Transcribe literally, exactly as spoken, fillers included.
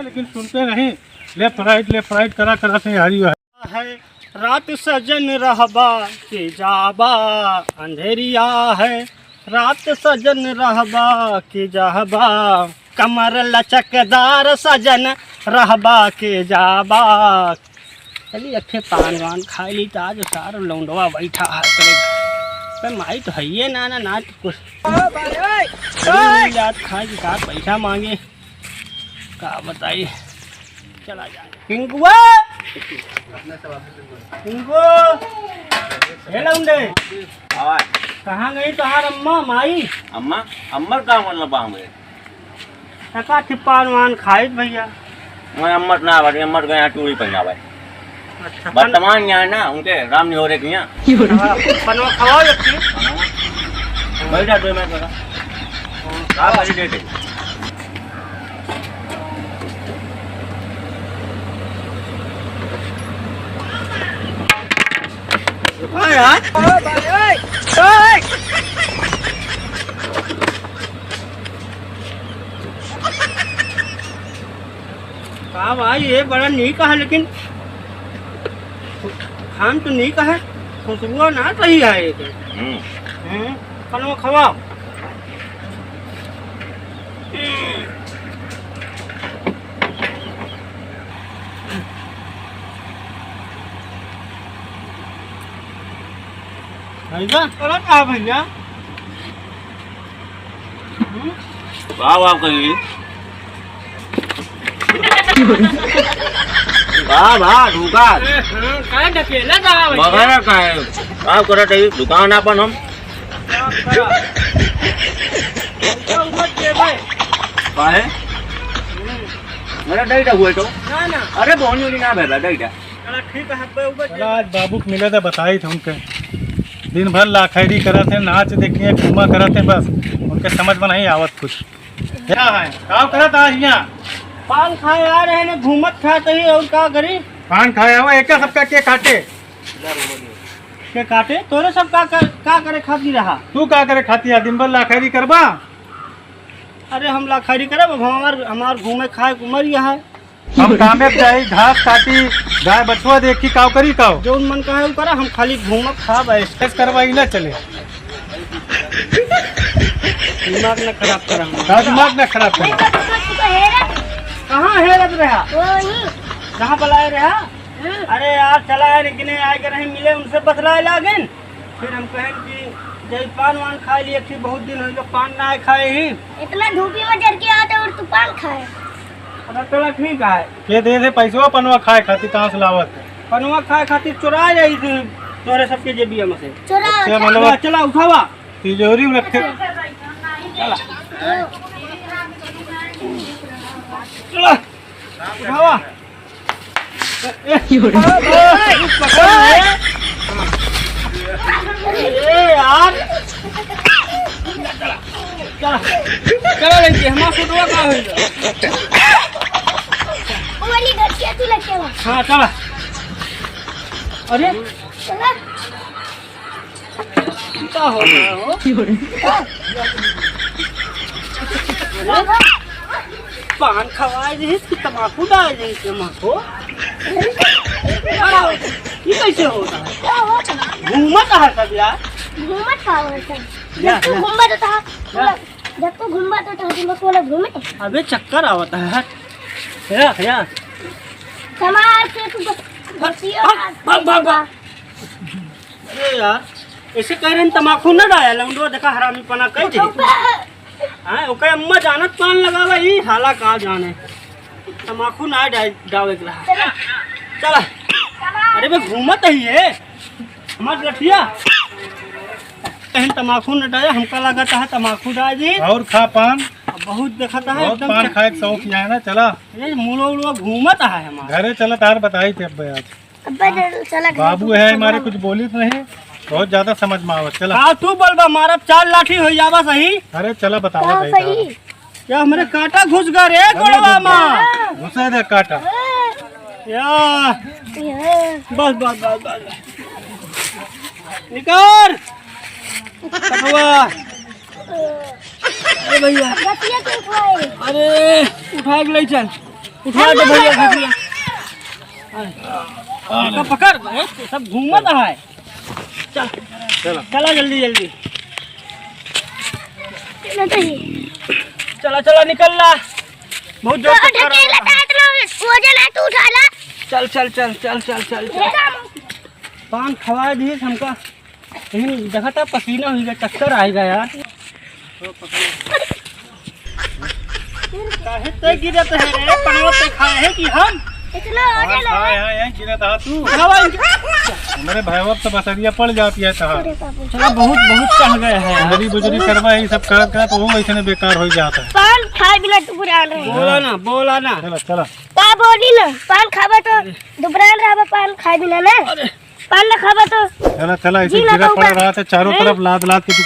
लेकिन सुनते नहीं, left right, left right करा करा से हारी हुआ है। है रात सजन रहबा के जाबा, अंधेरिया है रात सजन रहबा के जाबा, कमर लचकदार सजन रहबा के जाबा। चली अखे पान वान खाई ली, तो आज सार लौंडवा बैठा है करे। पे माई तो हइये ना, ना, ना तो कुछ। ओ भाई, ओए, ओए। मिल जात खाए के साथ पैसा मांगे, का बताई। चला जाए। पिंकुआ! पिंकू! हे लौंडे! आवाज। कहाँ गई तोहार अम्मा, माई? अम्मा? अम्मा का मतलब बा हमरे? टका ठिप्पान वान खाइत भैया। मैं अम्मत ना बाटे, अम्मत गया चूड़ी पहनावे। अच्छा, पन- वर्तमान यहाँ ना, उनके राम निहोरे की यहाँ। हाँ, पनवा खवाओ एक चीज। बैठा दो मिनट जरा। का करी देते? हाँ यार। का भाई, ये बड़ा नीक है, लेकिन खान तो नीक है, खुशबुआ ना सही है एक। हम्म। हम्म, पनवा खवाओ। भैया, चला का भैया? हम्म? वाह, वाह, कही। वाह, वाह, रुका। हाँ, का ढकेला था भैया? बगैर का है? का करत है? दुकान आपन हम। का करा? ऊपर, ऊपर दे भाई। काहे? हम्म। अरे, डैडा हुए तो। ना, ना। अरे, बोनी उनी ना भेला, डैडा। चला, ठीक है, अब्बे ऊपर चला, आज बाबू के मिले थे, बताई थे उनके। दिन भर लाखैरी करत हैं, नाच देखिए, घूमा करत हैं, बस उनके समझ में नहीं आवत कुछ। क्या है? का करत आज यहाँ? पान खाए आ रहे हैं, घूमत खात ही, और का करी? पान खाए हो, एक सबका के काटे? के काटे? तोरे सब का कर, का करे खाती रहा? तू का करे खाती है? दिन भर लाखैरी करबा? अरे हम लाखैरी करब, अब हमार, हमार घूमे खाए के उमर यह है। हम कामे पे जाई, घास काटी, गाय बछवा देखी, काव करी काव? जौन मन कहे उ करा, हम खाली घूमब, खाब, ऐश। ऐश करवाई ना चले। दिमाग ना खराब करा हमार। का दिमाग ना खराब करा? कहाँ हेरत रहा? वही। कहाँ बुलाए रहा? हम्म। अरे यार, चला है, लेकिन आए के रहे मिले, उनसे बतलाए लागेन। फिर हम कहेन कि जय पान वान खाए लिए, ठीक बहुत दिन हो गए, पान ना खाए ही। इतना धूपी में जर के आते और तू पान खाए। अरे चला ठीक है। के दे दे पैसवा पनवा खाए खातिर, कहाँ से लावत है? पनवा खाए खातिर चोरा जाई थी तोरे सबके जेबिया में से। चोरा, अच्छा, चोरा। मतलब चला, चला उठावा। तिजोरी में रखे। चला। चला। उठावा। ए, ए, यार। चला, चला लेके, हमार फोटोवा का होई? वो वाली घटिया तू लेके आ। हाँ, चला। अरे? चला। का हो रहा हो? पान खवाए रही कि तमाकू डाल रही तमाकू? अरे, ये कैसे होता है? घूमत है सब यार। घूमत का होता है? या, जब तू या। घूमत होता है, या। जब तू घूमत होता है, तो बस वाला घूमत है। अबे चक्कर आवता है। या, या। समार से तू बस भाग, भाग, भाग, भाग, भाग। अरे यार, ऐसे कह रहे हैं, तमाकू न डाया, लौंडवा देखा हरामी पना कह दे। हाँ, ओके अम्मा जानत पान लगावा, ई हाला का जाने। तमाकू ना डाय, डावे के रहा। चला। अरे बे घूमत ही है। हमार लठिया। कहीं तमाकू न डाया, हमका लागत है तमाकू डाय दी। और खा पान। अब बहुत देखता है, बहुत एकदम पान चक- खाए के शौक है ना, चला। अरे मुड़ो उड़ो घूमत है हमार। घरे चला, तार बताई थे अब यार। अब्बा चल, चला घर बाबू तू है चला। हमारे, कुछ बोली तो नहीं, बहुत ज्यादा समझ में आवत। चला। का तू बोलबा, मारब चार लाठी हो जाबा सही। अरे चला, बतावा का सही, सही? का? या हमरे कांटा घुस गया रे अरे गोड़वा घुस गया। मा। घुसे दे कांटा। या। या। बस, बस, बस, बस। निकाल। कटवा। अरे भैया। गतिया के उठाए। अरे, उठा के ले चल। उठा दे भैया, उठा। पकड़, पकड़, ए, सब घूमत है। चल, चला। चला जल्दी, जल्दी। चला, चला, निकल ला। बहुत जोर से तो ढकेला। वजन है, तू उठा ला। चल, चल, चल। पान खवाए दिहिस हमका। लेकिन देखा था, पसीना हुई गया, चक्कर आएगा यार। काहे ते गिरत है रे? पनवा ते खाए है कि हम? इतना हो गया ना। हाँ, हाँ, हाँ, गिरा था तू। हमारे भाई बाप तो बसरिया पड़ जाती है तहाँ। चला, बहुत, बहुत चढ़ गया है यार। बुजरी बुजरी करवा, ये सब करत करत वो वैसे बेकार हो जाता है। पान खाए बिना दुबरान रहे। बोला ना, बोला ना। चला, चला। का बोली ना, पान खाबा तो दुबरान रहबा, पान खाए बिना ना। अरे। पान ना खाबा तो चला, चला, ऐसे जी ना गिरा कहूँ पड़ा बा। रहा था, चारों हैं? तरफ लाद लाद के तू